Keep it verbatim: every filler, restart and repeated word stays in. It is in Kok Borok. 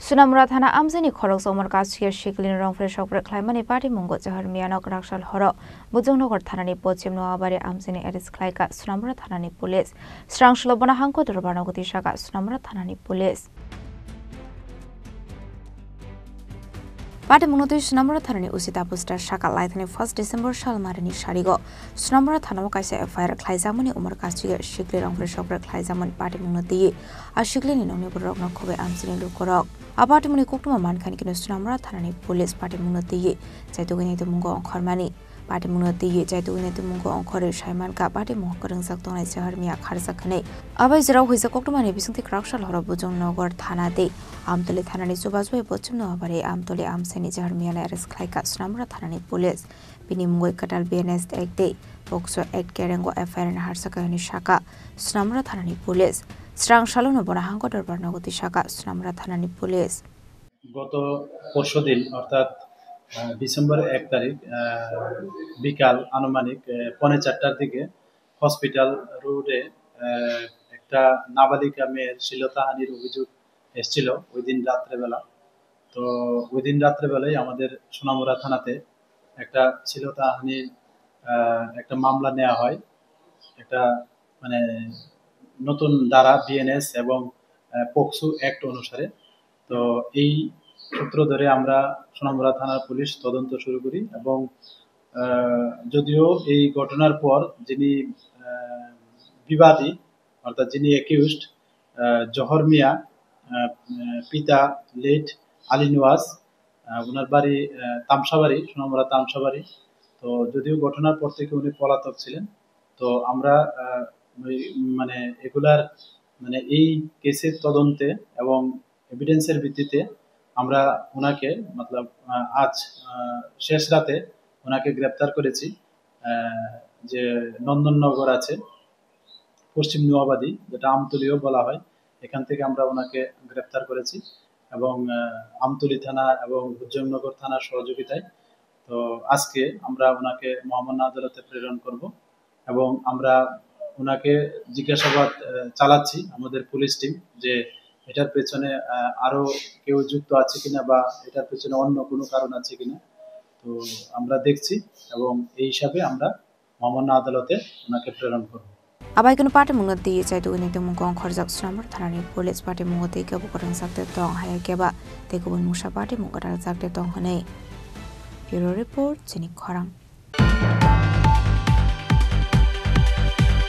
Sonamura thana amchaini khoroksa Umar Kasia siklini rongphre sokphre khlaimani patimungo Jahar Miyano kwraksal horo Bujongnagar thanani pochim Noabari amchaini arrest khlaikha Sonamura thanani police. Srang salo bono hangko dorbarno goti saka Sonamura thanani police. Patimungno twi Sonamura thanani O C Tapu Star saka laithani first December salmarini sarigo Sonamura thanao kaisa F I R khlaijakmani Umar Kasia sikli rongphre sokphre khlaijakmani patimungno twiwi a siklini nokni bororokno khobwi amchaini lukurok. A patimungni koktwma mankha hwnwi kheno Sonamura thanani police patimungno twiwi chaitugwi naitugmungo ongkhormani. Patimungno twiwi chaitugwi naitugmungo ongkhorwi saimankha patimung kwrwngjak tongnai Jahar Miya kharjak hwnwi. Abai jora huijak koktwmani bisingtwi kwraksal horo Bujongnagar thana tei Amtoli thanani chubachu bai pochim Noabari Amtoli amchaini Jahar Miyano arrest khlaikha Sonamura thanani police. Bini mungwi kwtal B N S Act tei POCSO Act kerengo F I R ni harsaka hwnwi saka Sonamura thanani police. Srang salono bono hangko dorbarno goti saka Sonamura thanani police. গত পরশু দিন অর্থাৎ আহ, ডিসেম্বর এক তারিখ আহ, বিকাল আনুমানিক আহ, পৌনে চারটার দিকে হসপিটাল রোডে আহ, একটা নাবালিকা মেয়ের শ্লীলতাহানির অভিযোগ এসেছিল ওই দিন রাত্রেবেলা। তো ওই দিন রাত্রেবেলায় আমাদের সোনামুড়া থানাতে একটা শ্লীলতাহানির আহ, একটা মামলা নেওয়া হয়। একটা মানে নতুন ধারা বিএনএস এবং আহ, পোক্সো অ্যাক্ট অনুসারে। তো এই সূত্র ধরে আমরা সোনামুড়া থানার পুলিশ তদন্ত শুরু করি এবং আহ, যদিও এই ঘটনার পর যিনি আহ, বিবাদী অর্থাৎ যিনি অ্যাকিউজড জহর মিয়া, আহ, আহ, পিতা লেট আলী নওয়াজ, আহ, ওনার বাড়ি আহ, তামসাবাড়ি, সোনামুড়া তামসাবাড়ি। তো যদিও ঘটনার পর থেকে উনি পলাতক ছিলেন, তো আমরা আহ, ওই, মানে এগুলার মানে এই কেসের তদন্তে এবং এভিডেন্সের ভিত্তিতে আমরা ওনাকে মতলব আহ, আজ আহ, শেষ রাতে ওনাকে গ্রেপ্তার করেছি। আহ, যে নন্দননগর আছে পশ্চিম নোয়াবাদী, যেটা আমতলিও বলা হয়, এখান থেকে আমরা ওনাকে গ্রেপ্তার করেছি এবং আহ, আমতলি থানা এবং ভুজংনগর থানার সহযোগিতায় তো আজকে আমরা ওনাকে মহামান্য আদালতে প্রেরণ করব এবং আমরা ওনাকে জিজ্ঞাসাবাদ আহ, চালাচ্ছি আমাদের পুলিশ টিম যে এটার পেছনে আহ, আরো কেউ যুক্ত আছে কিনা বা এটার পেছনে অন্য কোনো কারণ আছে কিনা। তো আমরা দেখছি এবং এই হিসাবে আমরা মহামান্য আদালতে ওনাকে প্রেরণ করব। Abai kunu patimungno twiwi chaitugwi naitugmung kong khorjak Sonamura thanani police patimungno twi kebo kwrwngjak de tong, haya keba tei kubun mungsa patimung kwrwngjak de tong hwnwi. Bureau Report, Chini Khorang.